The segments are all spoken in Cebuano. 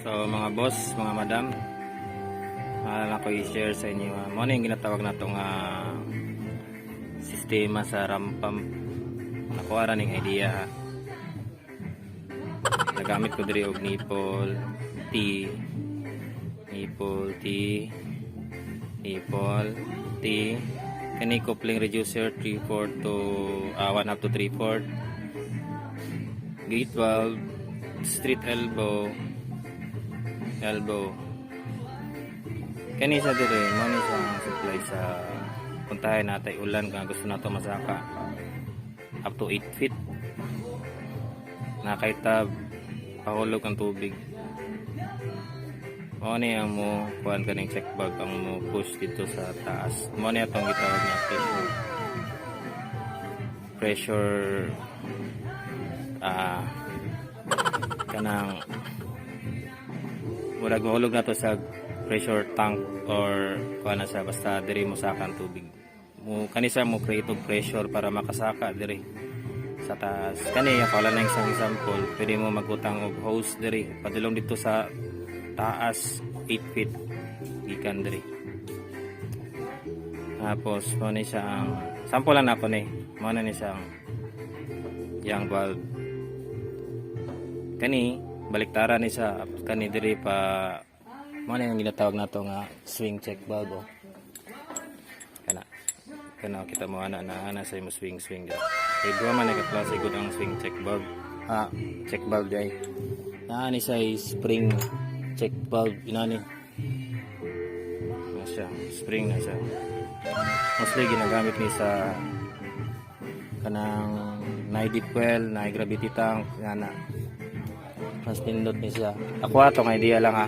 So mga boss, mga madam, mahal ako i-share sa inyo. Mo na yung ginatawag na itong sistema sa ram pump. Nakuha ra ning idea ha. Nagamit ko diri og nipple, T, nipple, T, nipple, T, kani coupling reducer 3 4 to 1 up to 3 4, gate valve, street elbow, elbow. Kani sa dire, mo ni siya ang supply sa puntahe natay ulan kung gusto nato masaka up to 8 feet. Nakaitab pahulog ang tubig. Mo ni ang mo kuan kaning check valve ang mo push dito sa taas. Mo ni atong gitawag nga pressure pressure kanang murag mahulog na to sa pressure tank or kuan na sa basta diri mo saka ang tubig mo. Kani siya mo create og pressure para makasaka diri sa taas. Kani ako lang na isang example, pwede mo magbutang og hose diri padulong dito sa taas 8 feet gikan diri. Tapos mo ni siya ang sample lang nako ni, mo na ni siya ang yang valve. Kani baliktara ni sa kani diri pa. Mo na yung ginatawag nato nga swing check valve, oh. Kana kana kita mo ana na ana sa imo swing swing dira kay duha man ka klase gud ang swing check valve, check valve di ay naa ni sa spring check valve. Inani na siya, spring na siya. Mostly ginagamit ni sa kanang na deep well na gravity tank nga na mas nindot ni siya. Ako atong idea lang ha,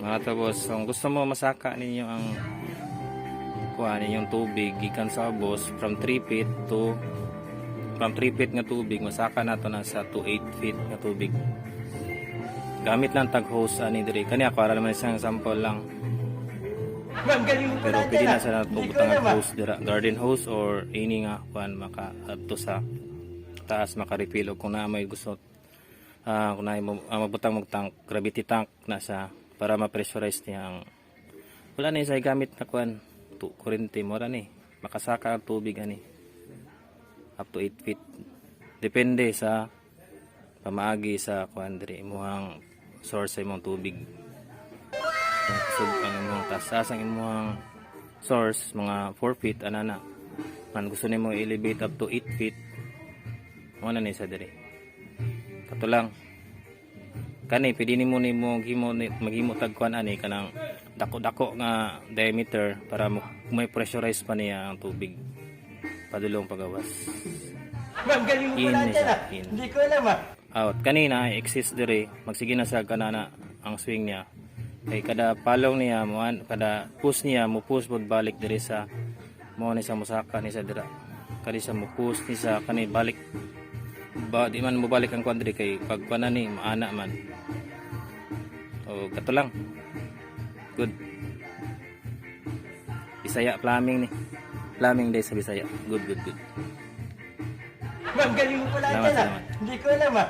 mga tapos. Kung gusto mo masaka ninyo ang kuha ninyong tubig gikan sa ubos from 3 feet to from 3 feet nga tubig, masaka nato na sa to 8 feet nga tubig, gamit lang tag hose ani diri. Kani ako ara naman isang sample lang. Ma'am, galing mo Pero pala pwede dyan, na ah. sa nato Hindi ko butang alam, ah. hose dira, garden hose or ini nga kuan, maka adto sa taas, maka-refill. O kung naa may gusto, kung naa mo magbutang og tank, gravity tank na sa para ma-pressurize niya ang wala na sa gamit na kuan tu kuryente. Mo ra ni makasaka ang tubig ani up to 8 feet, depende sa pamaagi sa kuan diri, imuhang source sa imong tubig. Kung kusog ang imong taas ang imong source, mga 4 feet ana na man, gusto nimo elevate up to 8 feet, mo na ni sa diri. Kato lang. Kani pwede nimo nimo himo maghimo tag kuan ani kanang dako-dako nga diameter para mo may pressurize pa niya ang tubig padulong pagawas. Ma'am, galing mo In pala ni dyan, siya, ah. in. Hindi ko alam, ah. Out kanina exist diri, magsige na sa kanana ang swing niya kay kada palong niya mo kada push niya mo push pod balik diri sa mo ni sa musaka ni sa dira. Kani sa mo push ni sa kani balik ba, di man mo balik ang kuan diri kay pag kuan na ni maana man o. Kato lang. Good. Bisaya plumbing ni, plumbing day sa Bisaya. Good, good, good. Ma'am, galing mo pala Salamat, dyan, ah. salamat. Hindi ko alam, ah.